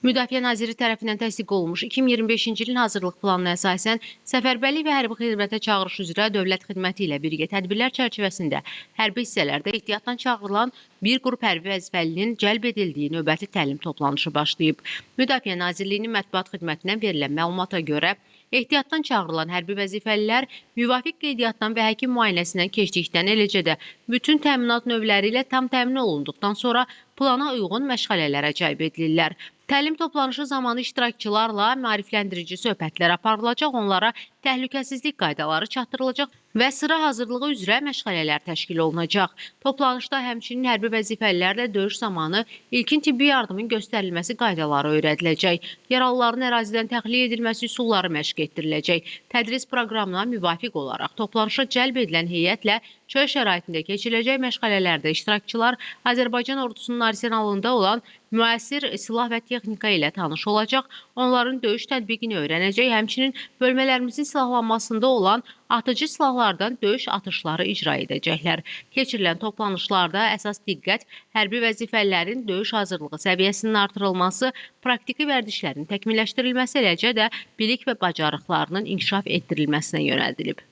Müdafiə Naziri tərəfindən təsdiq olunmuş 2025-ci ilin hazırlıq planına əsasən səfərbərlik və hərbi xidmətə çağırış üzrə dövlət xidməti ilə birgə tədbirlər çərçivəsində hərbi hissələrdə ehtiyatdan çağırılan bir qrup hərbi vəzifəlinin cəlb edildiyi növbəti təlim toplanışı başlayıb. Müdafiə Nazirliyinin mətbuat xidmətindən verilən məlumata görə ehtiyatdan çağırılan hərbi vəzifəlilər müvafiq qeydiyyatdan və həkim müayinəsindən keçdikdən, eləcə də bütün təminat növləri ilə tam təmin olunduqdan sonra plana uyğun məşğələlərə cəlb edilirlər. Təlim toplanışı zamanı iştirakçılarla maarifləndirici söhbətlər aparılacaq, onlara təhlükəsizlik qaydaları çatdırılacaq və sıra hazırlığı üzrə məşğələlər təşkil olunacaq. Toplanışda həmçinin hərbi vəzifəlilərlə döyüş zamanı ilkin tibbi yardımın göstərilməsi qaydaları öyrədiləcək. Yaralıların ərazidən təxliyə edilməsi üsulları məşq etdiriləcək. Tədris proqramına müvafiq olaraq toplanışa cəlb edilən heyətlə çöl şəraitində keçiriləcək məşğələlərdə iştirakçılar Azərbaycan ordusunun arsenalında olan müasir silah və texnika ilə tanış olacaq, onların döyüş tətbiqini öyrənəcək, həmçinin bölmələrimizin silahlanmasında olan atıcı silahlardan döyüş atışları icra edəcəklər. Keçirilən toplanışlarda əsas diqqət hərbi vəzifəlilərin döyüş hazırlığı səviyyəsinin artırılması, praktiki vərdişlərin təkmilləşdirilməsi, eləcə də bilik və bacarıqlarının inkişaf etdirilməsinə yönəldilib.